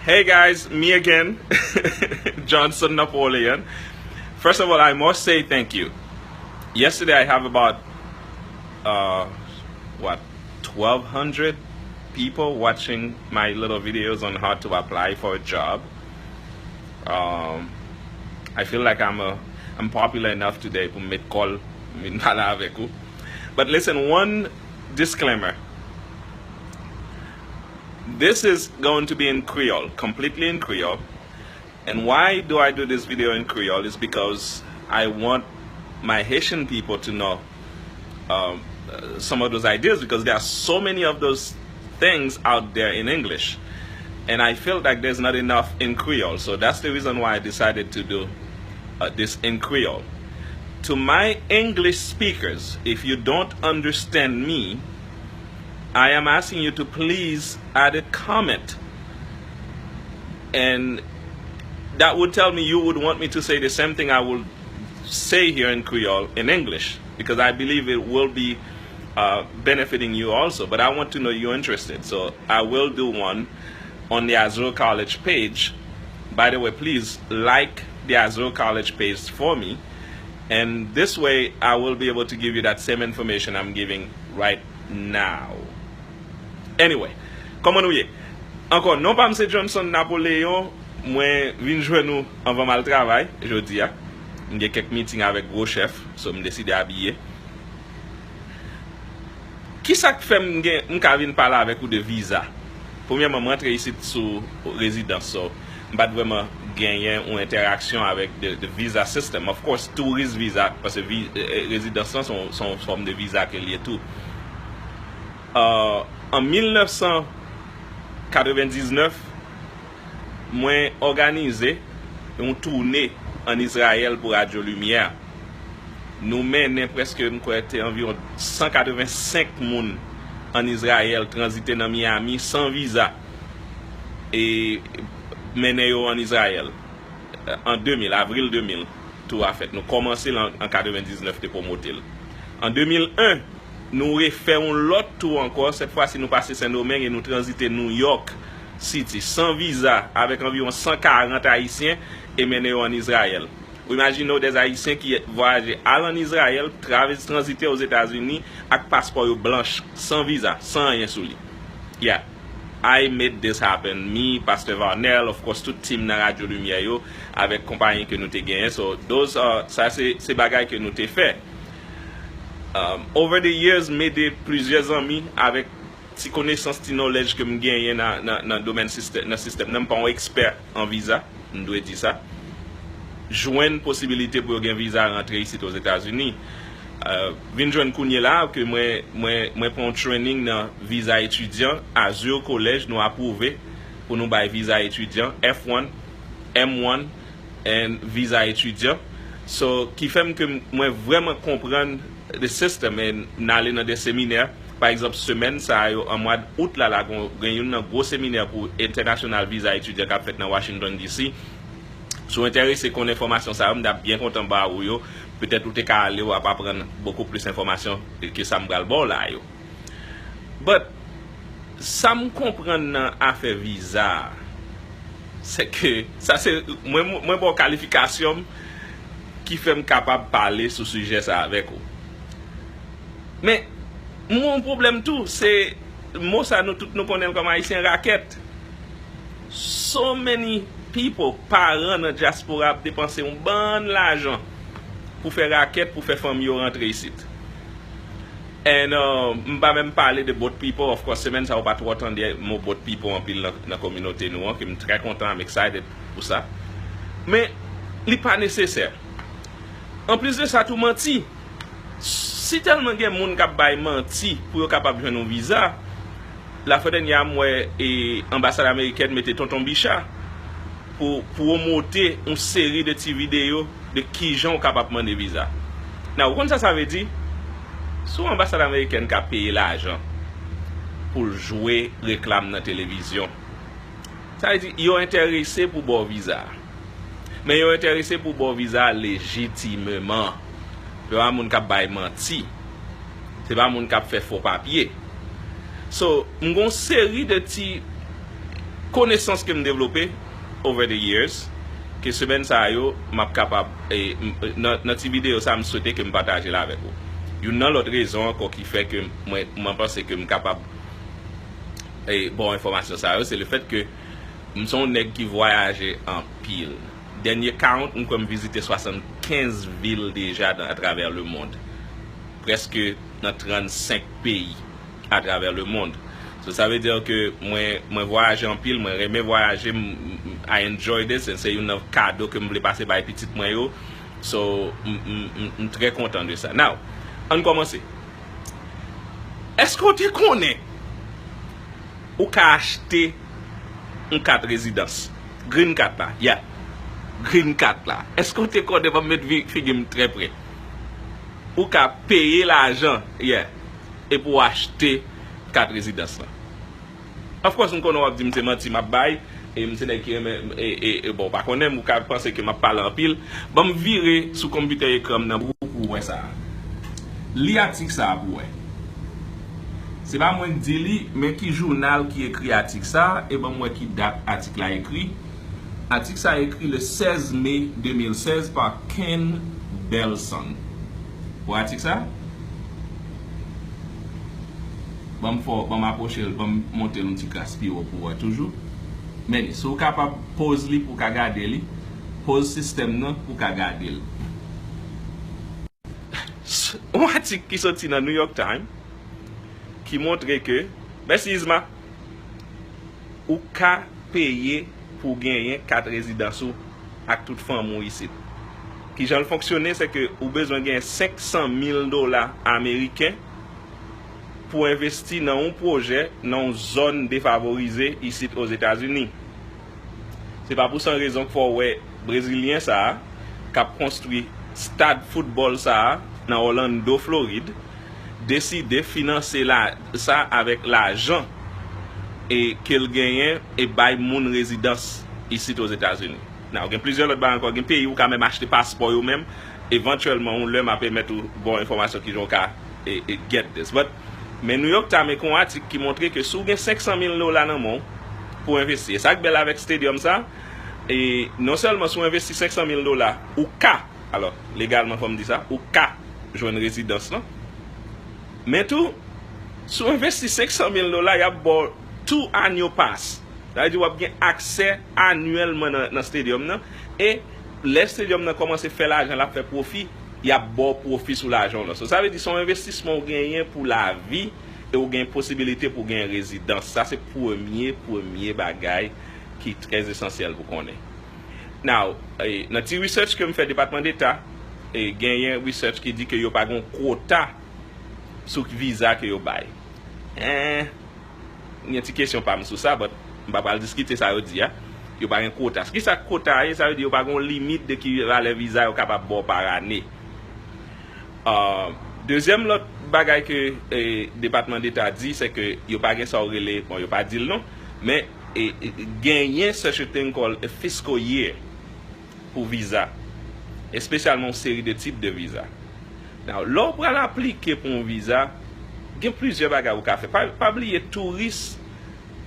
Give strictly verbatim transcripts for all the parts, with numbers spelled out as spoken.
Hey guys, me again, Johnson Napoleon. First of all, I must say thank you. Yesterday, I have about, uh, what, twelve hundred people watching my little videos on how to apply for a job. Um, I feel like I'm a, I'm popular enough today pou m met kòl, m vin pale avèk ou. But listen, one disclaimer. This is going to be in Creole, completely in Creole. And why do I do this video in Creole? Is because I want my Haitian people to know, um, uh, some of those ideas, because there are so many of those things out there in English. And I feel like there's not enough in Creole. So that's the reason why I decided to do, uh, this in Creole. To my English speakers, if you don't understand me, I am asking you to please add a comment. And that would tell me you would want me to say the same thing I will say here in Creole in English, because I believe it will be, uh, benefiting you also. But I want to know you're interested. So I will do one on the Azur College page. By the way, please like the Azur College page for me. And this way, I will be able to give you that same information I'm giving right now. Anyway, kòman nou ye? Ankò, non pa m se Johnson Napoleon, mwen vin jwenn ou anvan m al travay jodi a. M gen kèk meeting avèk gwo chèf, so m deside abiye. Kisa k fè m gen, m ka vin pale avèk ou de viza? Premyèman, m rantre isit sou rezidans, so m pa t vrèman genyen yon entèraksyon avèk the, the visa system. Of course, tourist visa, paske vi, eh, eh, rezidans lan se yon, se yon fòm de viza ke l ye tou. Euh, an mil nèf san katrevendiznèf, mwen òganize yon toune ann Izrayèl pou Radyo Limyè. Nou mennen prèske, m kwè, te anviwon san katrevensenk moun ann Izrayèl, tranzite nan Miami san viza, e mennen yo ann Izrayèl, an de mil, avril de mil, tou a fèt. Nou kòmanse l an, an katrevendiznèf, te pwomote l. An de mil en, nou refè yon lòt tou ankò. Sèt fwa si, nou pase Sendomeng e nou tranzite New York City san viza, avèk anviwon san karant Ayisyen, e mennen yo ann Izrayèl. Ou imajine w, dè Ayisyen ki vwayaje al ann Izrayèl, travèse, tranzite Ozetazini ak paspò yo blanch, san viza, san anyen sou li. Yeah. I made this happen. Me, Pastor Varnel, of course, tout team nan Radyo Limyè yo, avèk konpayi ke nou te genyen. So, those are, sa se, se bagay ke nou te fè. Um, over the years, m ede plizyè zanmi avèk ti konesans, ti knowledge ke m genyen nan, nan, nan domèn sistèm, nan sistèm nan. M pa yon ekspè an viza, m dwe di sa. Jwenn posibilite pou yo gen viza rantre isit Ozetazini. Euh, vin jwenn kounye la ke mwen, mwen, mwen pran yon training nan viza etidyan, Azur College, nou apwouve pou nou bay viza etidyan, F one, M one, and viza etidyan. So, ki fè m ke m, mwen vrèman konprann the system, and m ale nan de seminè. Pa egzanp, semèn sa a yo, an mwa d out la, la, gon, gen youn nan gwo seminè pou entènasyonal viza etidyan k ap fèt nan Washington D C. Si w enterese konn enfòmasyon sa yo, m t ap byen kontan ba ou yo. Petèt ou te ka ale, w ap aprann bokou plis enfòmasyon ke sa m pral ba w la yo. But, sa m konprann nan afè viza a, se ke, sa se, mwen, mwen ba w kalifikasyon m ki fè m kapab pale sou sijè sa avèk ou. Men, m gen yon pwoblèm tou, se mo sa nou tout nou konnen l kòm Ayisyen, rakèt. So many people, paran nan dyaspora ap depanse yon bann lajan pou fè rakèt, pou fè fanmi yo rantre isit. And, uh, m pa menm pale de boat people. Of course, semèn sa a ou pa twò tande mo boat people anpil nan, nan kominote nou an, ke m trè kontan, I'm excited pou sa. Men, li pa nesesè. Anplis de sa, tou manti. Si tèlman gen moun k ap bay manti pou yo kapab jwenn yon viza, lafwa dènyè a m wè, e, anbasad amerikèn mete Tonton Bicha pou pwomote yon seri de ti videyo de kijan w kapab mande viza. Now, ou konn sa sa vle di? Si yon anbasad amerikèn ka peye lajan pou l jwe reklam nan televizyon, sa vle di yo enterese pou ba w viza. Men yo enterese pou ba w viza lejitimeman. Se pa moun k ap bay manti. Se pa moun k ap fè fo papye. So, m gon seri de ti konesans ke m devlope over the years, ke semèn sa yo, m ap kapab, e, m, nan, nan ti videyo sa, m swete ke m pataje l avèk ou. Youn nan lòt rezon ankò ki fè ke mwen, mwen panse ke m kapab, e, ba w enfòmasyon sa yo, se le fèt ke m se yon nèg ki vwayaje anpil. Dènye count, m kwè m vizite swasannkenz vil deja dan, atravè le mond. Prèske nan trannsenk peyi atravè le mond. So, sa vle di ke mwen, mwen vwayaje anpil, mwen renmen vwayaje, m, m, I enjoy this, and se youn nan kado ke m vle pase bay pitit mwen yo. So, m, m, m, m trè kontan de sa. Now, ann kòmanse. Èske w te konnen ou ka achte yon kat rezidans? Green card la, yeah. Green card la. Èske w te konnen, ban m met vi-, figi m trè pre. Ou ka peye lajan, yeah, epi w achte kat rezidans lan. Of course, m konnen w ap di m se manti m ap bay, e m se nèg ki renmen, e, e, e, bon, w pa konnen m, ou ka panse ke m ap pale anpil. Ban m vire sou konpitè ekran m nan pou, pou w wè sa a. Li atik sa a pou w wè. Se pa mwen k di li, men ki jounal ki ekri atik sa a, e ban m wè ki dat atik la ekri. Atik sa a ekri le seize mai deux mille seize par Ken Belson. Ou wè atik sa a? Ban m fè w, ban m apwoche l, ban m monte l yon ti kras pi wo pou w wè toujou. Men, si w kapab, poze li pou w ka gade li. Poze sistèm nan pou w ka gade l. S-, yon atik ki soti nan New York Times ki montre ke, mèsi Isma, ou ka peye pou w genyen kat rezidans ou ak tout fanmi w isit. Kijan l fonksyone, se ke ou bezwen gen senk san mil dola ameriken pou w envesti nan yon pwojè, nan yon zòn defavorize isit Ozetazini. Se pa pou san rezon k fè w wè Brezilyen sa a, k ap konstwi stad foutbòl sa a nan Orlando, Florid, deside finanse la, sa avèk lajan e ke l genyen e bay moun rezidans isit Ozetazini. Now, gen plizyè lòt bagay ankò. Gen peyi ou ka menm achte paspò yo menm. Evantyèlman, yon lè m ap pèmèt ou ba w enfòmasyon kijan w ka, e, e, get this. But, men New York Times gen yon atik ki montre ke si w gen senk san mil dola nan men w pou w envesti. E sa k bèl avèk stadium sa, e non sèlman si w envesti senk san mil dola, ou ka, alò, legalman fò m di sa, ou ka jwenn rezidans lan. Men tou, si w envesti senk san mil dola, y ap ba w two annual pass. Sa vle di w ap gen aksè anyèlman nan, nan stadium nan. E lè stadium nan kòmanse fè lajan, l ap fè pwofi, y ap ba w pwofi sou lajan w lan. So, sa vle di se yon envestisman w genyen pou lavi e w gen posibilite pou w gen rezidans. Sa se premye, premye bagay ki trè esansyèl pou konnen. Now, e, nan ti research ke m fè Depatman Deta, e, genyen research ki di ke yo pa gen kwota sou viza ke yo bay. En, gen ti kesyon pa m sou sa, but m pa pral diskite sa yo di a. Yo pa gen kwota. Kisa kwota a ye? Sa vle di yo pa gen yon limit de ki valè viza yo kapab ba w pa ane. Ah, dezyèm lòt bagay ke, eh, Depatman Deta di, se ke yo pa gen sa yo rele, bon, yo pa di l non, men, eh, eh, genyen such a thing called a fiscal year pou viza, espesyalman yon seri de tip de viza. Now, lè w pral aplike pou yon viza, gen plizyè bagay ou ka fè. Pa, pa bliye, touris,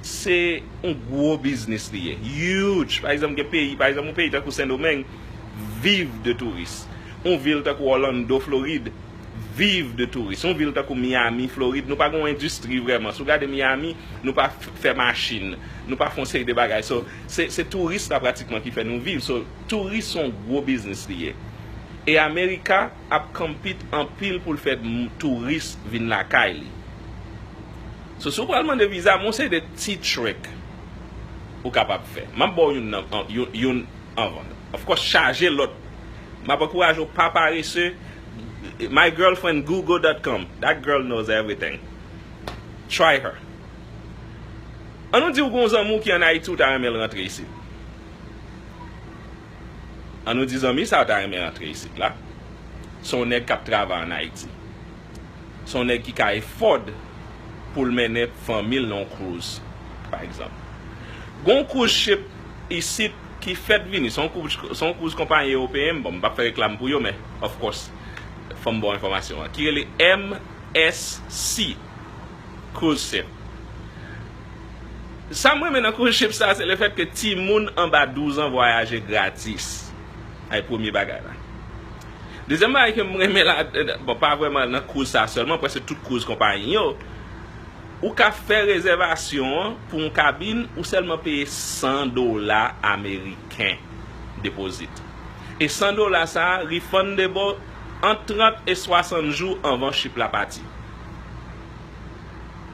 se yon gwo biznis li ye. Huge. Pa egzanp, gen peyi, pa egzanp, yon peyi tankou Sendomeng viv de touris. Yon vil tankou Orlando, Florid, viv de touris. Yon vil tankou Miami, Florid, nou pa gen yon endistri vrèman. Si w gade Miami, nou pa f-, fè machin, nou pa fè yon seri de bagay. So, se, se touris la pratikman ki fè nou viv. So, touris se yon gwo biznis li ye. E America ap compete anpil pou l fè m-, touris vin lakay li. So, si w pral mande viza, men yon seri de ti trick ou kapab fè. M ap ba w youn nan, an, youn, youn anvan. Of course, chaje lòt. M ap ankouraje w pa parese. My girlfriend google dot com. That girl knows everything. Try her. An nou di w gen yon zanmi w ki ann Ayiti, ou ta renmen l rantre isit. An nou di zanmi sa a ta renmen rantre isit la. Se yon nèg k ap travay ann Ayiti. Se yon nèg ki ka afford pou l mennen fanmi l nan yon cruise, pa egzanp. Gen yon cruise ship isit ki fèk vini. Se yon cruise, se yon cruise konpayi ewopeyen, bon, m p ap fè reklam pou yo, men, of course, fò m ba w enfòmasyon an. Ki rele M S C Cruise Ship. Sa m renmen nan cruise ship sa, se lefèt ke timoun anba douz an vwayaje gratis. Ay, premye bagay la. Dezyèm bagay ke m renmen la, bon, pa vrèman nan cruise sa sèlman, prèske tout cruise konpayi yo, ou ka fè rezèvasyon an pou yon kabin, ou sèlman peye san dola ameriken depozit. E san dola sa a refundable ant trant e swasant jou anvan ship la pati.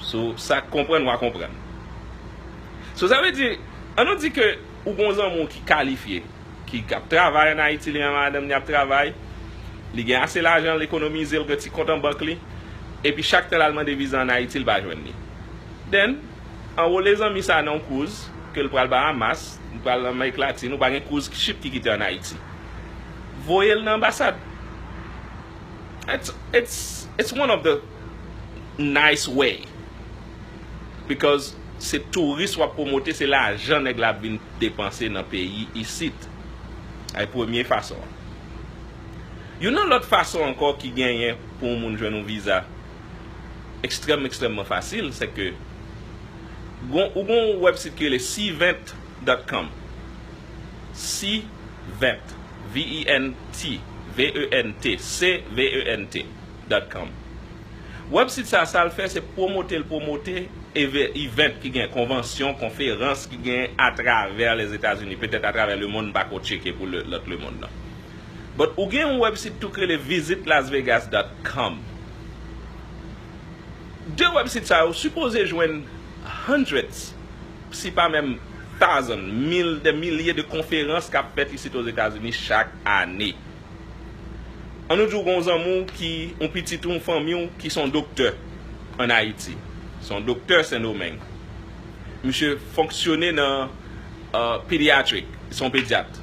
So, sa k konprann, w a konprann. So, sa vle di, ann nou di ke ou gon zanmi w ki kalifye, ki ap travay ann Ayiti, li menm madanm li ap travay, li gen ase lajan, l ekonomize, l gen ti kont an bank li, epi chak tan l al mande viza ann Ayiti, l pa jwenn li. Then, anwole zanmi sa nan yon cruise, ke l pral Bahamas, l pral Amerik Latin, ou pa gen cruise ship ki kite ann Ayiti. Voye l nan anbasad. It's, it's, it's one of the nice way. Because se touris w ap pwomote, se lajan nèg la ap vin depanse nan peyi isit. Ay premye fason. Youn nan lòt fason ankò ki genyen pou yon moun jwenn yon viza ekstrèm, ekstrèmman fasil, se ke gon, ou gon wèbsit ki rele C vent dot com. C vent, V E N T, V E N T, C V E N T dot com. Wèbsit sa, sa l fè, se pwomote l pwomote eve-, event ki gen konvansyon, konferans ki gen atravè Lèzetazini, petèt atravè lemonn, m pa ko tcheke pou le, lòt lemonn nan. But ou gen yon wèbsit tou k rele visit las vegas dot com. De wèbsit sa yo sipoze jwenn hundreds, si pa menm thousand, mil, de milye de konferans k ap fèt isit Ozetazini chak ane. Ann nou di w gen yon zanmi w ki, yon pitit ou, yon fanmi w ki se yon doktè ann Ayiti. Se yon doktè Sendomeng. Misye fonksyone nan, uh, pediatric, se yon pedyat.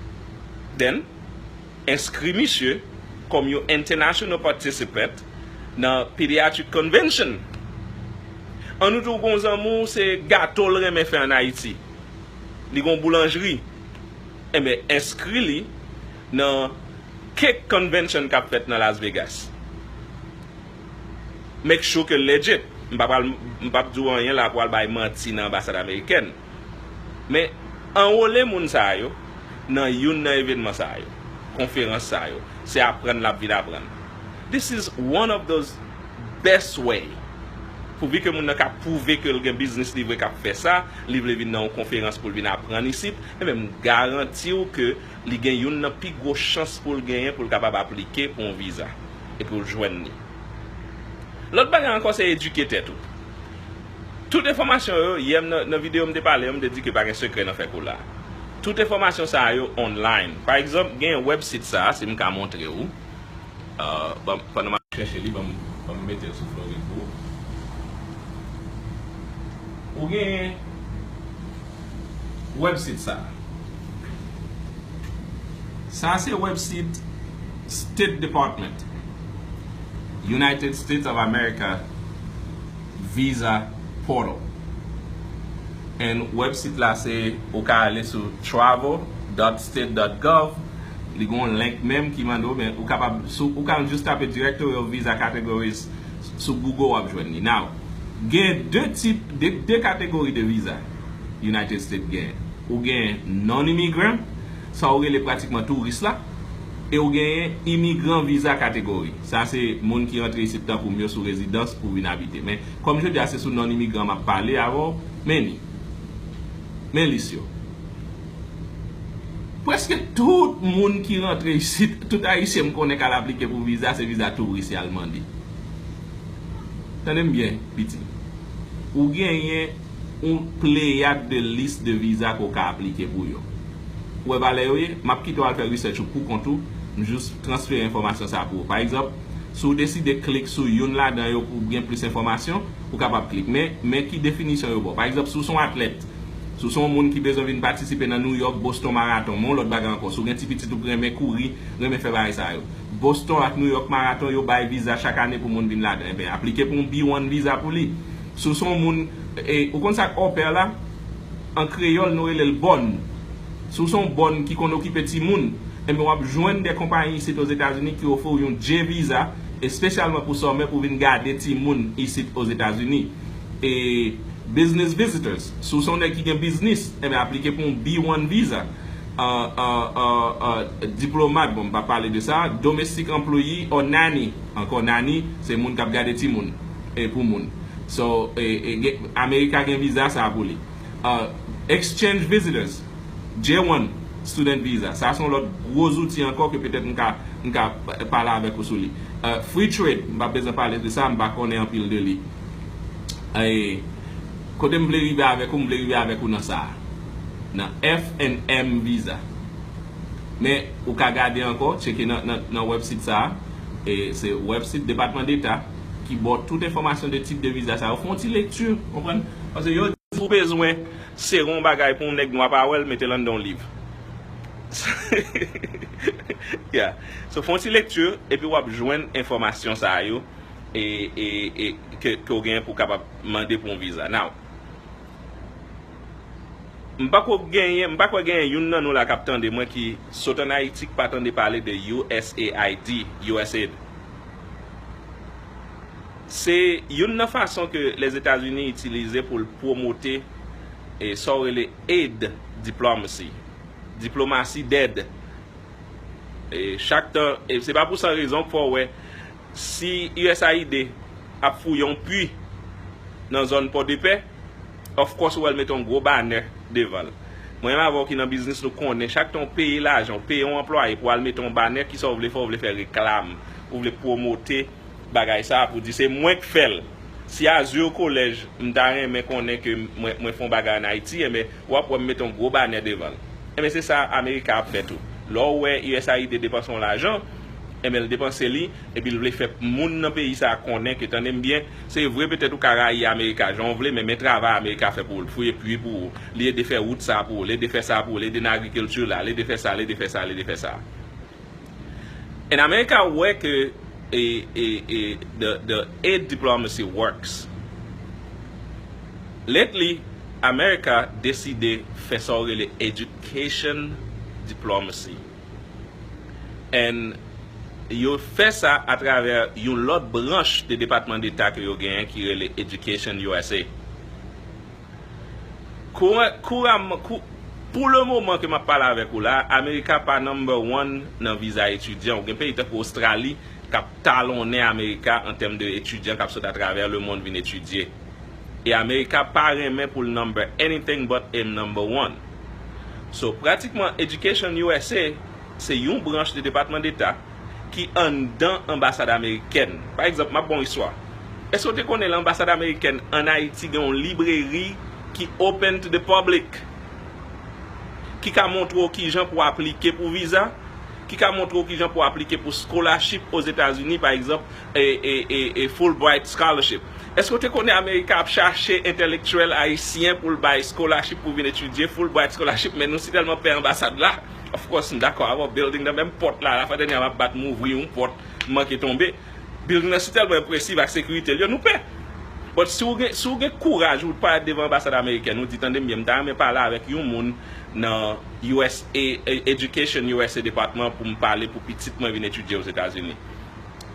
Then, enskri misye kòm yon international participant nan Pediatric Convention. Ann nou di w gen yon zanmi w, se gato l renmen fè ann Ayiti. Li gen yon boulanjri. Enben, enskri li nan cake convention k ap fèt nan Las Vegas. Make sure ke l legit. M pa pral, m p ap di w anyen la pou al bay manti nan anbasad amerikèn. Men, anwole moun sa yo nan youn nan evenman sa yo, konferans sa yo. Se aprann l ap vin aprann. This is one of those best way. Pouvi ke moun nan ka pwouve ke l gen biznis li vre k ap fè sa, li vle vin nan yon konferans pou l vin aprann isit, enben m garanti w ke li gen youn nan pi gwo chans pou l genyen pou l kapab aplike pou yon viza epi l jwenn li. Lòt bagay ankò, se edike tèt ou. Tout enfòmasyon yo, yè m nan, nan videyo m te pale, m te di ke pa gen sekrè nan fè kou la. Tout enfòmasyon sa yo online. Pa egzanp, gen wèbsit sa, si m ka montre w. Uh, ban, pandan m ap chèche li, ban m, ban m mete l sou Florid pou ou. Ou gen wèbsit sa. Sa se wèbsit State Department, United States of America Visa Portal. And wèbsit la se, ou ka ale sou travel dot state dot gov. Li gen yon link menm ki mande w, men ou kapab, sou, ou ka jis tape Directory of Visa Categories sou Google, w ap jwenn li. Now, gen de tip, de, de kategori de viza United States gen. Ou gen non-immigrant, sa ou rele pratikman touris la, e ou genyen imigran viza kategori. Sa se moun ki rantre isit tankou m yo sou rezidans pou vin abite. Men, kòm jodi a se sou non-imigran m ap pale avè w, men li. Men lis yo. Prèske tout moun ki rantre isit, tout Ayisyen m konnen k al aplike pou viza, se viza touris y al mande. Tande m byen, piti. Ou genyen yon pleyad de lis de viza ke w ka aplike pou yo. Ou wè pa lè yo ye? M ap kite w al fè research ou pou kont ou, m jis transfere enfòmasyon sa pou ou. Pa egzanp, si w deside klik sou youn ladan yo pou w gen plis enfòmasyon, ou kapab klik. Men, men ki definisyon yo ba w. Pa egzanp, si w se yon atlèt, si w se yon moun ki bezwen vin patisipe nan New York Boston Marathon, men yon lòt bagay ankò, si w gen ti pitit ou k renmen kouri, renmen fè bagay sa yo. Boston ak New York Marathon, yo bay viza chak ane pou moun vin ladan. Enben, aplike pou yon B one viza pou li. Si w se yon moun, e, ou konn sa k au pair la? An kreyòl, nou rele l bòn. Si w se yon bòn ki konn okipe timoun, enben, w ap jwenn de konpayi isit Ozetazini ki ofri w yon J viza, espesyalman pou summer, pou vin gade timoun isit Ozetazini. E Business visitors. Si w se yon nèg ki gen biznis, enben aplike pou yon B one visa. Uh, uh, uh, uh, diplomat, bon, m pa pale de sa. Domestic employee or nanny. Ankò, nanny, se moun k ap gade timoun. E pou moun. So, e, e, gen, Amerika gen viza sa pou li. Uh, exchange visitors. J one student visa. Sa se yon lòt gwo zouti ankò ke petèt m ka, m ka pale avèk ou sou li. Uh, free trade, m pa bezwen pale de sa, m pa konnen anpil de li. E, kote m vle rive avèk ou, m vle rive avèk ou nan sa a. Nan F and M visa. Men, ou ka gade ankò, tcheke nan, nan, nan website sa a. E se website Depatman Deta ki ba w tout enfòmasyon de tip de viza sa yo. Fè yon ti lekti, konprann? Paske yo di ou bezwen sere yon bagay pou yon nèg nwa pa wè l, mete l anndan yon liv. Yeah. So, fè yon ti lekti, epi w ap jwenn enfòmasyon sa yo, e, e, e, ke, ke w gen pou w kapab mande pou yon viza. Now, m pa ko genyen, m pa kwè genyen youn nan nou la k ap tande mwen ki sot ann Ayiti ki pa tande pale de U S A I D, U S A I D. Se youn nan fason ke Lèzetazini itilize pou l pwomote, e, sa w rele aid diplomacy, diplomasi dèd. E chak tan, e se pa pou san rezon k fè w wè, si U S A I D ap fouye yon pwi nan zòn Pòdepè, of course, ou wè l mete yon gwo banè devan l. Mwen menm avè w ki nan biznis, nou konnen, chak tan w peye lajan, w peye yon anplwaye pou al mete yon banè, kisa w vle fè? W vle fè reklam, ou vle pwomote bagay sa a pou di se mwen k fè l. Si Azur College, m ta renmen konnen ke mwen, mwen fè yon bagay ann Ayiti, enben, w ap wè m mete yon gwo banè devan l. Enben, se sa Amerika ap fè tou. Lè w wè U S A I D depanse yon lajan, enben, l depanse li, epi l vle fè moun nan peyi sa a konnen ke, tande m byen, se vre, petèt ou ka rayi Amerika jan w vle, men, men travay Amerika fè pou ou. L fouye pwi pou ou, li ede fè wout sa a pou ou, li ede fè sa a pou ou, li ede nan agrikilti la, li ede fè sa, li ede fè sa, li ede fè sa. And America wè ke, e, e, e, the, the aid diplomacy works. Lately, America deside fè sa w rele education diplomacy. And yo fè sa atravè yon lòt branch de Depatman Deta ke yo genyen ki rele Education U S A. Kouran-, kouramman, kou-, pou le moman ke m ap pale avèk ou la, Amerika pa number one nan viza etidyan. Ou gen peyi tankou Ostrali k ap talonnen Amerika an tèm de etidyan k ap sot atravè lemonn vin etidye. E Amerika pa renmen pou l number anything but im number one. So, pratikman, Education U S A se yon branch de Depatman Deta ki anndan anbasad amerikèn. Pa egzanp, m ap ba w yon istwa. Èske w te konnen anbasad amerikèn ann Ayiti gen yon libreri ki open to the public? Ki ka montre w kijan pou w aplike pou viza? Ki ka montre w kijan pou w aplike pou scholarship Ozetazini, pa egzanp, e, e, e, e Fulbright Scholarship? Èske w te konnen Amerika ap chache entèlektyèl ayisyen pou l bay scholarship pou vin etidye, Fulbright Scholarship, men nou si tèlman pè anbasad la? Of course, m dakò avè w, building nan menm pòt la, la fwa dènyè a m ap bat, m ouvri yon pòt, m manke tonbe. Building nan si tèlman enpresiv ak sekirite l yo, nou pè. But si w gen, si w gen kouraj ou parèt devan anbasad amerikèn, ou di, "Tande m byen, m ta renmen pale avèk yon moun nan U S A, e, Education U S A Department pou m pale pou pitit mwen vin etidye Ozetazini."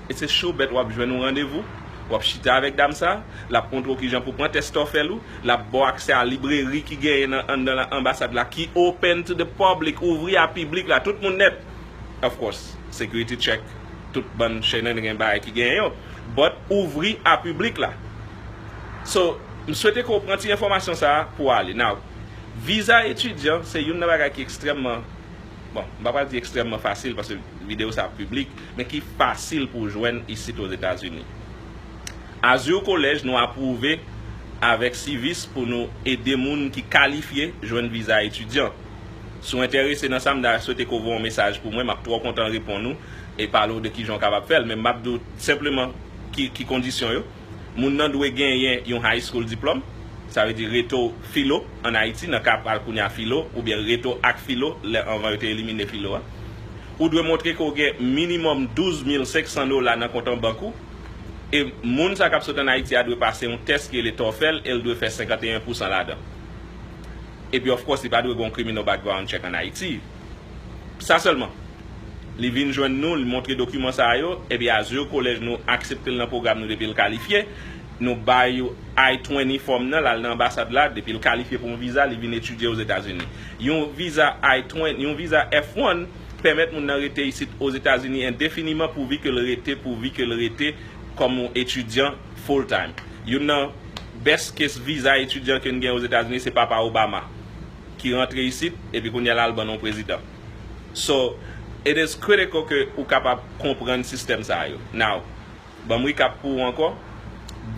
It's a sure bet w ap jwenn yon randevou, w ap chita avèk dam sa, l ap montre w kijan pou pran tès TOEFL ou, l ap ba w aksè a libreri ki genyen nan, anndan la, anbasad la, ki open to the public, ouvri a piblik la, tout moun nèt. Of course, security check, tout bann shenanigans, bagay ki genyen yo. But ouvri a piblik la. So, m swete ke w pran ti enfòmasyon sa a pou w ale. Now, viza etidyan se youn nan bagay ki ekstrèmman, bon, m pa pral di ekstrèmman fasil, paske videyo sa a piblik, men ki fasil pou w jwenn isit Ozetazini. Azur College, nou apwouve avèk Civis pou nou ede moun ki kalifye jwenn viza etidyan. Si w enterese nan sa, m ta swete ke w voye yon mesaj pou mwen, m ap twò kontan reponn ou e pale w de kijan w kapab fè l, men m ap di w senpleman ki, ki kondisyon yo. Moun nan dwe genyen yon high school diplòm, sa vle di reto filo ann Ayiti, nan ka pa l kounye a filo, oubyen reto ak filo, lè anvan yo te elimine filo a. Ou dwe montre ke w gen minimòm douz mil senk san dola nan kont an bank ou, e moun sa k ap sot ann Ayiti a dwe pase yon tès ki rele TOEFL, e l dwe fè senkanteyen pousan ladan. Epi, of course, li pa dwe gen yon criminal background check ann Ayiti. Sa sèlman. Li vin jwenn nou, li montre dokiman sa yo, epi Azur College nou aksepte l nan pwogram nou depi l kalifye. Nou bay I twenty form nan, l al nan anbasad la, depi l kalifye pou yon viza, li vin etidye Ozetazini. Yon viza I twenty, yon viza F one pèmèt moun nan rete isit Ozetazini endefiniman pouvi ke l rete, pouvi ke l rete kòm yon etidyan full time. Youn nan best case viza etidyan ke n gen Ozetazini se papa Obama ki rantre isit epi kounye a l al ban nou prezidan. So, it is critical ke ou kapab konprann sistèm sa yo. Now, ban m recap pou ou ankò.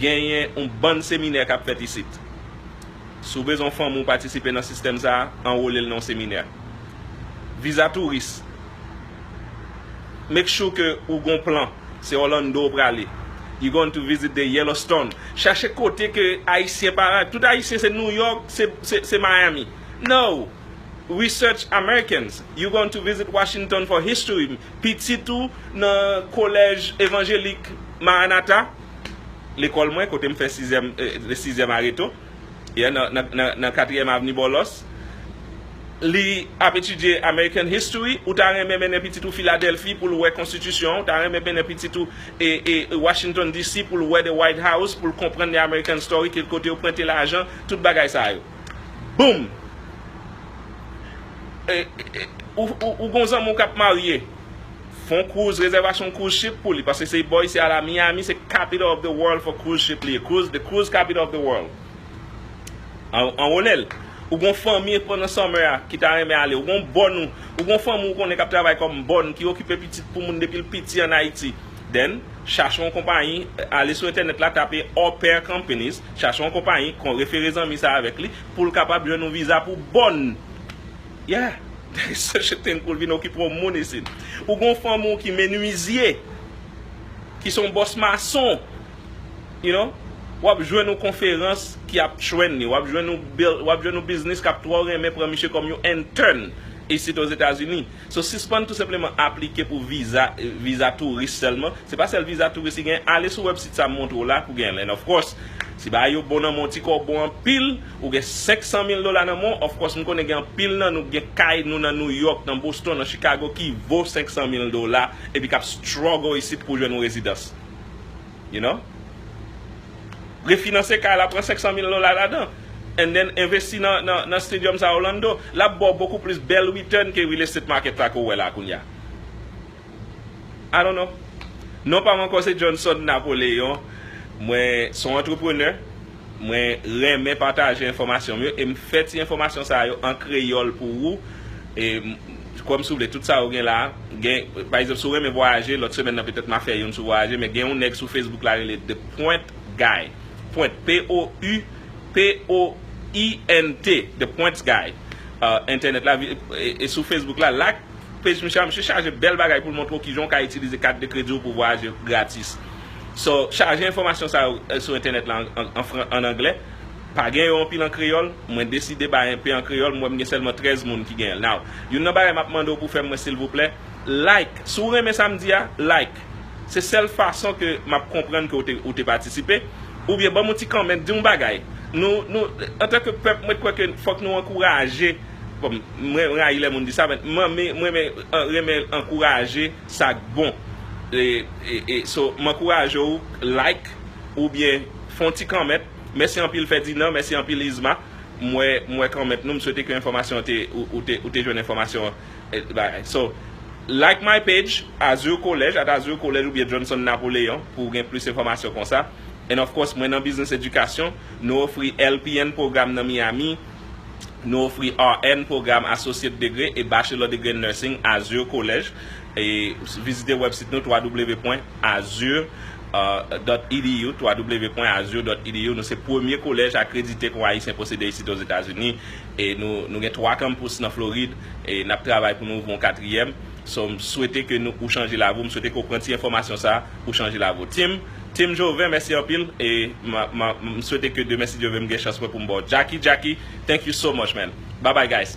Genyen yon bann seminè k ap fèt isit. Si w bezwen yon fanmi w patisipe nan sistèm sa a, anwole l nan yon seminè. Viza touris. Make sure ke ou gon plan. Se Orlando w prale. You going to visit the Yellowstone. Chache kote ke Ayisyen pa, tout Ayisyen se New York, se, se, se Miami. No! Research Americans. You going to visit Washington for history. Pitit ou nan kolèj evanjelik Maranatha, lekòl mwen, kote m fè sizyèm, eh, sizyèm areto, yeah, nan, nan, nan, nan katriyèm avni Bòlòs. Li ap etidye American History. Ou ta renmen mennen pitit ou Filadèlfi pou l wè konstitisyon an. Ou ta renmen mennen pitit ou e, e Washington D C pou l wè the White House, pou l konprann the American story, ki kote yo prente lajan, tout bagay sa yo. Boom! E, e, e, ou, ou, ou gon zanmi w k ap marye. Fè yon cruise, rezèvasyon cruise ship pou li, paske se bò isi a la, Miami se capital of the world for cruise ship li ye. Cruise, the cruise capital of the world. An, anwole l. Ou gon fanmi pandan summer a ki ta renmen ale. Ou gon bòn ou, ou gon fanmi ou konnen k ap travay kòm bòn, ki okipe pitit pou moun depi l piti ann Ayiti. Then, chache yon konpayi, ale sou entènèt la, tape au pair companies, chache yon konpayi, kon refere zanmi sa avèk li, pou l kapab jwenn yon viza pou bòn. Yeah, there is such a thing pou l vin okipe yon moun isit. Ou gon fanmi w ki menizye, ki se yon bòs mason, you know, w ap jwenn yon konferans ki ap train li, w ap jwenn yon bil-, w ap jwenn yon biznis k ap twò renmen pran misye kòm yon intern isit Ozetazini. So, sispann tou senpleman aplike pou viza, viza touris sèlman. Se pa sèl viza touris ki gen. Ale sou wèbsit sa m montre w la pou gen l. And of course, si bagay yo bon nan men w, ti kòb bon anpil, ou gen senk san mil dola nan men w, of course, m konnen gen anpil nan nou ki gen kay nou nan New York, nan Boston, nan Chicago ki vo senk san mil dola, epi k ap struggle isit pou jwenn yon rezidans. You know? Refinanse kay la, pran senk san mil dola ladan. And then envesti nan, nan, nan stadium sa Orlando. L ap ba w bokou plis bèl return ke real estate market la ke w wè la kounye a. I don't know. Non pa m ankò se Johnson Napoleon. Mwen se yon antreprenè. Mwen renmen pataje enfòmasyon m yo e m fè ti enfòmasyon sa yo an kreyòl pou ou. E m, kòm si w vle, tout sa yo gen la. Gen, pa egzanp, si w renmen vwayaje, lòt semèn nan petèt m a fè youn sou vwayaje, men gen yon nèg sou Facebook la rele The Point Guy. Point, P O U, P O I N T, The Points Guy. Uh, entènèt la, vi-, e, e sou Facebook la, like page misye a, misye chaje bèl bagay pou l montre w kijan w ka itilize kat de kredi w pou vwayaje gratis. So, chaje enfòmasyon sa yo, eh, sou entènèt la an, an, an fran-, an anglè. Pa gen yo anpil an kreyòl. Mwen deside bay enpe an kreyòl. Mwen, m gen sèlman trèz moun ki gen l. Now, youn nan bagay m ap mande w pou fè mwen, silvouplè, like. Si w renmen sa m di a, like. Se sèl fason ke m ap konprann ke w te, ou te patisipe. Oubyen ban m yon ti kòmantè, di yon bagay. Nou, nou, antanke pèp, mwen kwè ke fòk nou ankouraje. Bon, mwen rayi lè moun di sa, men mwen, mwen, mwen renmen, renmen ankouraje sa k bon. E, e, e, so, m ankouraje w like oubyen fè yon ti kòmantè. Mèsi anpil Ferdinand, mèsi anpil Isma. M wè, m wè kòmantè nou, m swete ke enfòmasyon te, ou, ou te, ou te jwenn enfòmasyon, eh, bagay. So, like my page, Azur College, at Azur College oubyen Johnson Napoleon, pou w gen plis enfòmasyon konsa. And of course, mwen nan biznis edikasyon, nou ofri L P N pwogram nan Miami, nou ofri R N pwogram Associate Degree e Bachelor Degree in Nursing, Azur College. E vizite wèbsit nou, w w w pwen azur dot e d u, w w w pwen azur dot e d u. Nou se premye kolèj akredite ke yon Ayisyen posede isit Ozetazini. E nou, nou gen twa kanpous nan Florid. E n ap travay pou nou ouvri yon katriyèm. So, m swete ke nou, ou chanje lavi w. M swete ke w pran ti enfòmasyon sa a, ou chanje lavi w. Team, Team Joven, mèsi anpil. E m, m, m swete ke demen, si Dye vle, m gen chans mwen pou m ba w Jackie. Jackie, thank you so much, man. Bye bye, guys.